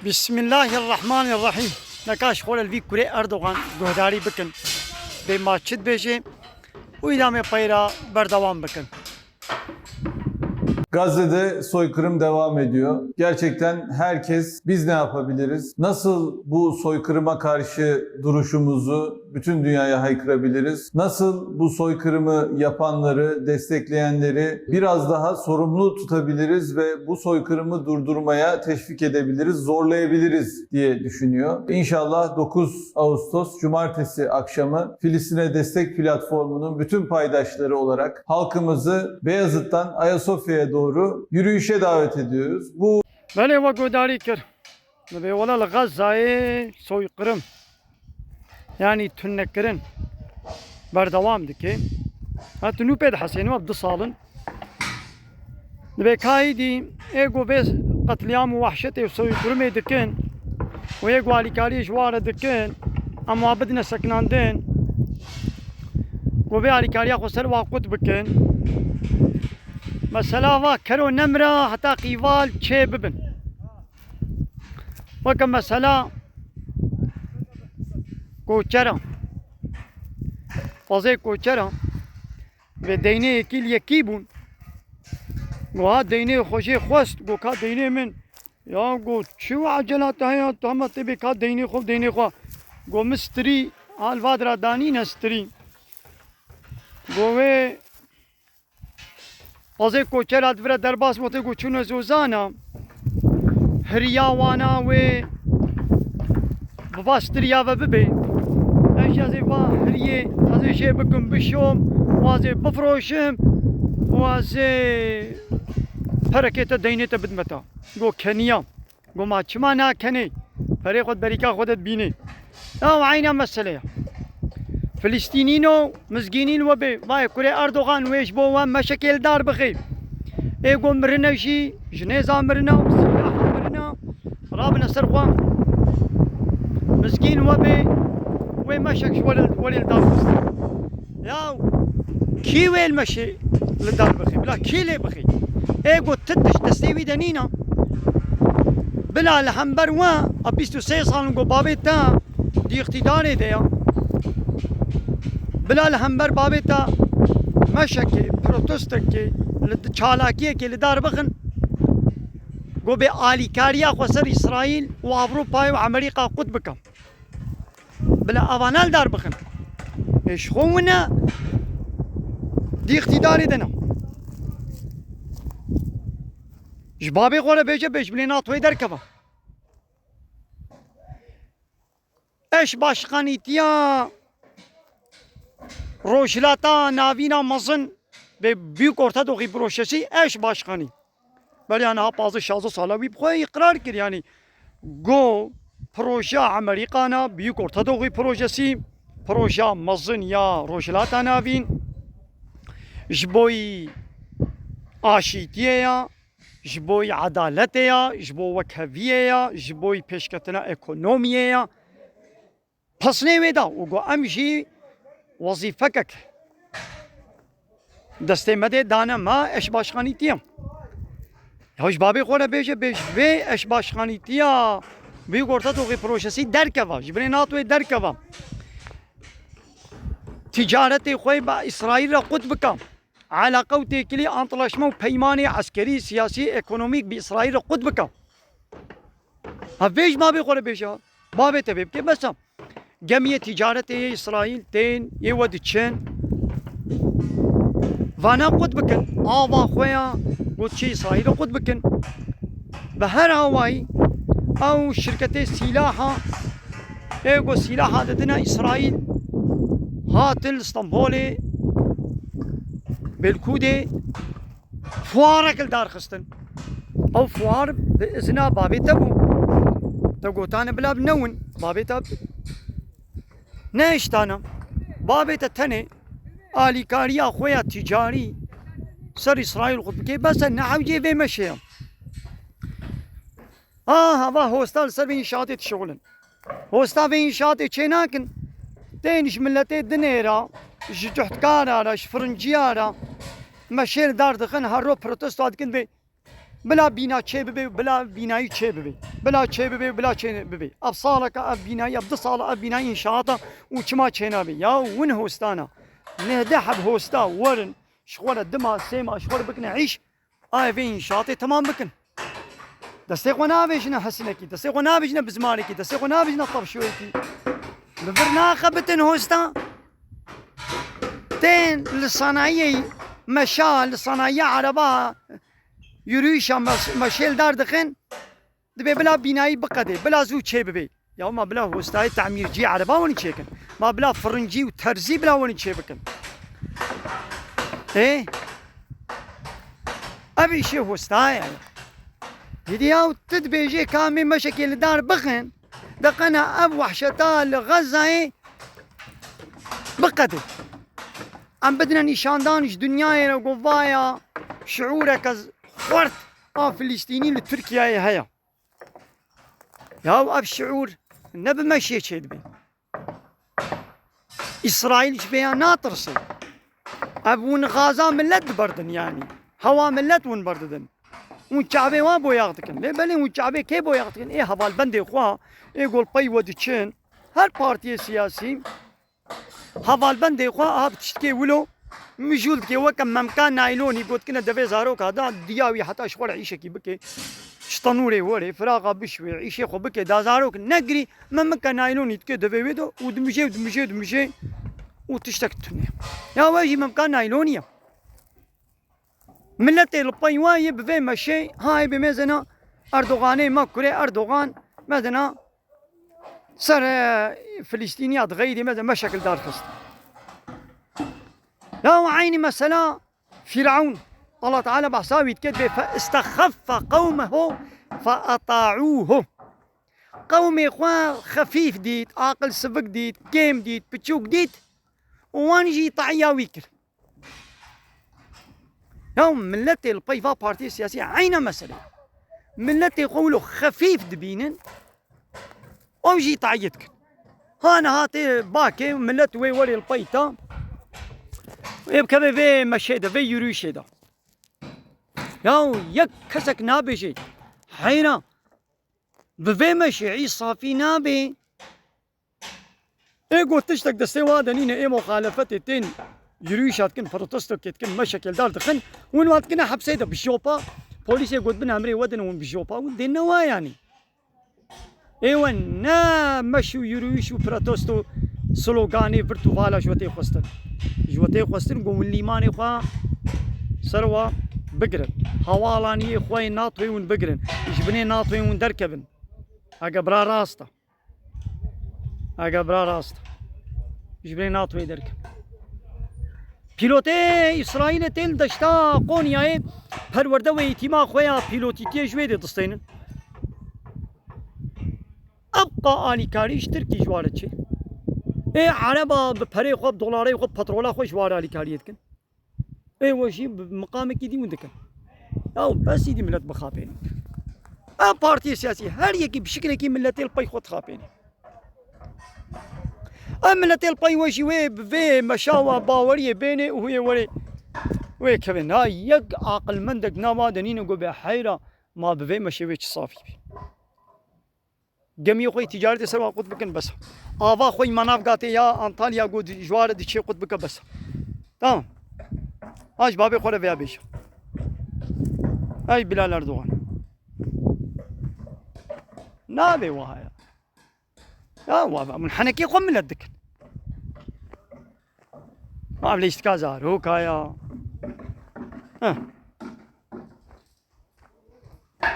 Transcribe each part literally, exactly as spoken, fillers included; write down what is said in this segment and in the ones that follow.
Bismillahirrahmanirrahim. Neka ji xwe re li vî kurê Erdogan guhdarî bikin. Bê ma çi dibêje û îdamê peyra berdewam bikin. Gazze'de soykırım devam ediyor. Gerçekten herkes biz ne yapabiliriz? Nasıl bu soykırıma karşı duruşumuzu bütün dünyaya haykırabiliriz? Nasıl bu soykırımı yapanları, destekleyenleri biraz daha sorumlu tutabiliriz ve bu soykırımı durdurmaya teşvik edebiliriz, zorlayabiliriz diye düşünüyor. İnşallah dokuz Ağustos Cumartesi akşamı Filistin'e Destek Platformu'nun bütün paydaşları olarak halkımızı Beyazıt'tan Ayasofya'ya doğru yürüyüşe davet ediyoruz. Bu Belê we guhdarî kir. Dibê wele li Xezayê soykırım, yanî tuninekirin berdewam dike. Heta nû pê dihesêne, ev du sal in. Dibê ka êdî ê ku vê qetlîam û wehşetê û soykırımê dikin û ê ku alîkariyê ji wan re dikin, em wan bidine sekinandin, ku vê alîkariya xwe ser wan qut bikin. Mesela va kero nemira heta qîval çê bibin. Weke mesela koçera, pazê koçera ve deynê yekî li yekî bûn. Go ha deynê xwe jê xwest, go ka deynê min. Ya go çi we ecela te heye, tu hema tê bê ka deynê xwe, deynê xwe. Go min stirî, ha li va dira danîne stirî. Go wê Pazê koçera di vire derbas bû, tê ku çûne zozana, hiriya wana wê bi va stiriya ve bibê. Ez jî ez ê va hiriyê, ez ê jê bikim bişom, û ez ê bifroşim, û ez ê perekê te, deynê te bidime te. Go keniya. Go ma çima nakenê? Perê xwe di berîka xwe de dibînê. Ew eyna mesele ye. Filistînîn û mizgînîn we bê, vayê kurê Erdogan wê ji bo we meşekê li dar bixê. Ê go mirine jî, ji nêza mirina û sîlaha mirina, rabine ser xwe. Mizgîn we bê, wê meşek ji we li, welê li dar bixist. Ya kî wê li meşê li dar bixê? Bila kî lê bixê? Ê got tu tişt destê wî de nîna. Bila li hember we a bîst û sê sal in got bavê te di îqtîdarê de ya. Bila li hember bavê te meşekê, protestekê, li çalakiyekê li dar bixin. Got bê alîkariya xwe ser Îsraîl û Ewropayê û Amerîka qut bikin. Bila avana li dar bixin. Ê ji xwe wine di îqtîdarê de ne. Ji babê xwe re bêje bê ji binê NATOyê derkeve. Eş başkanîtiya Rojhilata Navîna mezin bê Büyük Ortadoğu projesi eş başkanî. Beriya niha pazdeh şazdeh sala wî bi xwe îqrar kir, yanî got projeya Amerîkana Büyük Ortadoğu projesi, projeya mezin ya Rojhilata Navîn, ji bo yî aşîtiyê ya, ji bo yî edaletê ya, ji bo wekheviyê ya, ji bo yî pêşketina ekonomiyê ya. Pesnê wê da û got, em jî wezîfekek destê me dê dane me, eş başkanîtiyê. Ya ji babê xwe re bêje, bê ji vê eş başkanîtiya Büyük Ortadoğu projesî derkeva, ji binê NATOyê derkeva. Ticaretê xwe bi Îsraîl re qut bike. Eleqe û têkilî, antlaşma û peymanê eskerî, siyasî, ekonomîk bi Îsraîl re qut bike. Ha vê ji babê xwe re bêje, babê te vê bike, bes e. Gemiyê ticaretê yê Îsraîl tên, yê we diçin. Vana qut bikin. Ava xwe ya, got çi Îsraîlê qut bikin. Bi her awayî, ew şirketê sîlaha, ê got sîlaha didine Îsraîl, hatin li Stenbolê, Belkûdê, fuarek li dar xistin. Ew fuar bi izina babê te bû. Te gotane bila bi newin. Babê te nehiştana. Babê te tenê alîkariya xwe ya tîcarî ser Îsraîl xwe dike. Bes e, ne hewcê vê meşe ye. Ha, hava hosta li ser vê înşaatê dişixulin. Hosta vê înşaatê çênakin. Tên ji miletê dinê re, ji cuhdkara re, ji firinciya re meşê li dar dixin, her roj protesto dikin vê. Bila bîna çê bibe, bila bînayî çê bibe. Bila çê bibe, bila çê bibe. Ev saleke, ev bînayî, ev du sala ev bînayî înşaata û çima çê nabe. Ya win hostana. Neh deh heb hosta werin, ji xwe re dima, sêma, ji xwe re bikine îş, ayê vê înşaatê temam bikin. Destê xwe navêjine hesinekî, destê xwe navêjine bizmanekî, destê xwe navêjine tavşoyekî. Li vir naxebitin hosta. Tên li sanayiyê meşa, li sanayiya ereba, yürüyüşa meş-, meşê li dar dixin. Dibê bila bînayî biqedê, bila zû çê bibê. Ya ma bila hostayê temîrcî ereba wenî çêkin. Ma bila firincî û terzî bila wenî çê bikin. Ê? Ev îşê hostayê ye. Hêdî ya tu dibêjê ka em ê meşekê li dar bixin, de qena ev wehşeta li Xezayê biqedê. Em bidine nîşandan ji dinyayê re ku vaya şiûreke xurt a Filistînî li Tirkiyeyê heye. Ya ev şiûr ne bi meşê çêdibe. Îsraîl ji vêya natirse. Ev hûn Xaza millet diberdin yanî. Hewa millet hûn berdidin. Hûn çavê wan boyax dikin. Lê belê hûn çavê kê boyax dikin? Ê hevalbendê xwe, ê golpey we diçin. Her partiyê siyasî hevalbendê xwe aha bi tiştkê wilo mijûl dike, weke memka naylonî gotkine devê zaroka da, diya wî heta ji xwe re îşekî bike, ji tenûrê werê, firaxa bişwê, îşê xwe bike, da zarok negirî, memika naylonî dike devê wê de û dimije û dimije dimije û tiştek tune. Ya we jî memka naylonî ye. Miletê li pey wa yê bi vê meşê, ha ê bê mêzena Erdoganê me kurê Erdogan, mêzena ser, e, Filistîniya dixeyîdê mêze meşek li dar xist. Ya eynî mesela Fîrewn, Allah Teala behsa wî dike, dibê fe istexeffe qewmehu fe eta'ûhu. Qewmê xwe xefîf dît, aqil sivik dît, kêm dît, piçûk dît û wan jî tayiya wî kir. Ya miletê li pey va partiyê siyasî eyna mesele. Miletê xwe wilo xefîf dibînin, ew jî tayî dikin. Ha niha tê bakê milet wê werê li pey ta, wê bikeve vê meşê de, vê yürüyüşê de. Ya yek kesek nabêje, heyra, bi vê meşê î safî nabê. Ê got tiştek destê wa de nîne, ê muxalefetê tên yürüyüşa dikin, protestokê dikin, meşekê li dar dixin, hûn wan dikine hepsê de bi jopa, polîsê got bin emrê we dine hûn bi jopa, hûn dê ne wa yanî. Ê we ne meş û yürüyüş û protesto sloganê virt û vala ji we tê xwestin. Ji we tê xwestin ku hûn lîmanê xwe ser we bigirin. Hewalaniyê xwe yê NATOyê hûn bigirin. Ji binê NATOyê hûn derkevin. Ege bira rast e. Ege bira rast e. Ji binê NATOyê derkevin. Pîlotê Îsraîlê tên deşta Qonyayê perwerde û eğîtîma xwe ya pîlotîtiyê ji wê dê distênin. Ebqa alîkarî ji Tirkî ji ware çê. Ê Ereba bi perê xwe, bi dolarê xwe, bi petrola xwe ji ware alîkariyê dikin. Ê we jî bi miqamekî dî hûn dikin. Ya bes îdî milet bixapênin. Ev partiyê siyasî her yekî bi şikilekî miletê li pey xwe dixapêne. Ev miletê li pey we jî wê bi vê meşawa baweriyê bênê û huyê werê wê kevin. Ha yek aqilmendek nava de nîne go be heyra ma bi vê meşê wê çi safî bî. Gemiyê xwe yê ticaretê ser wa qut bikin bes. Ava xwe yê Manavgatê ya Antalya got ji ware diçê qut bike bes. Tamam. Ha ji babê xwe re veya bêje. Ey Bilal Erdogan. Nabê wiha ya. Ya wa hûn henekê xwe milet dikin. Ma lê îştika zaroka ya. Heh.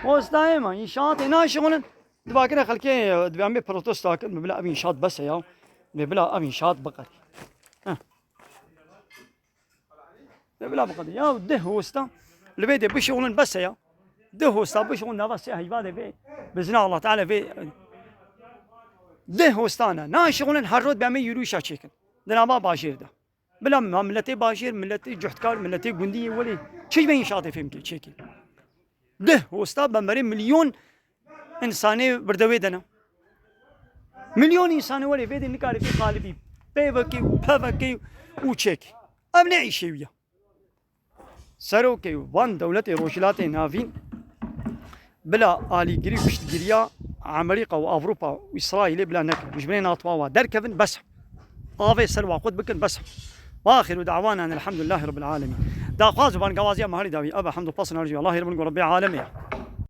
Postayê me, înşaatê naşixulin. Dibakire xelkê, dibê em bê protesto kin, bila ev înşaat bes e ya. Dibê bila ev înşaat biqerî. Heh. Dibê bila biqerî. Ya dih hosta. Li vê dê bişixulin bes e ya. Dih hosta bişixulin nava sê heyva de vê. Bizina Allah Teala vê. Dih hostane. Naşixulin her rot bê em ê yürüyüşa çêkin. Di nava bajêr de. Bila ma miletê bajêr, miletê cuhdkar, miletê gundî yê welê çi ji vê înşaatê fêm kê, çêkê. Dih hosta bemerê milyon însanê birdewê de ne. Milyon însanê welê vê dê nikare vê qalibî pê vekê û pe vekê û çêkê. Ev ne îşê wî ye. Serokê van dewletê Rojhilatê Navîn Bila alîgirî û piştgiriya Amerîka û Ewropa û Îsraîlê bila nekin. Ji binê NATO wa derkevin, bes. Avê ser wa qut bikin, bes. Wa axiru da'wana elhamdülillahi rabbil alemin. Daxwaz û bangawaziya me herî dawî. Ebe hemd û pas û nerjî Allahê re bin ku Rebbê alemê ye.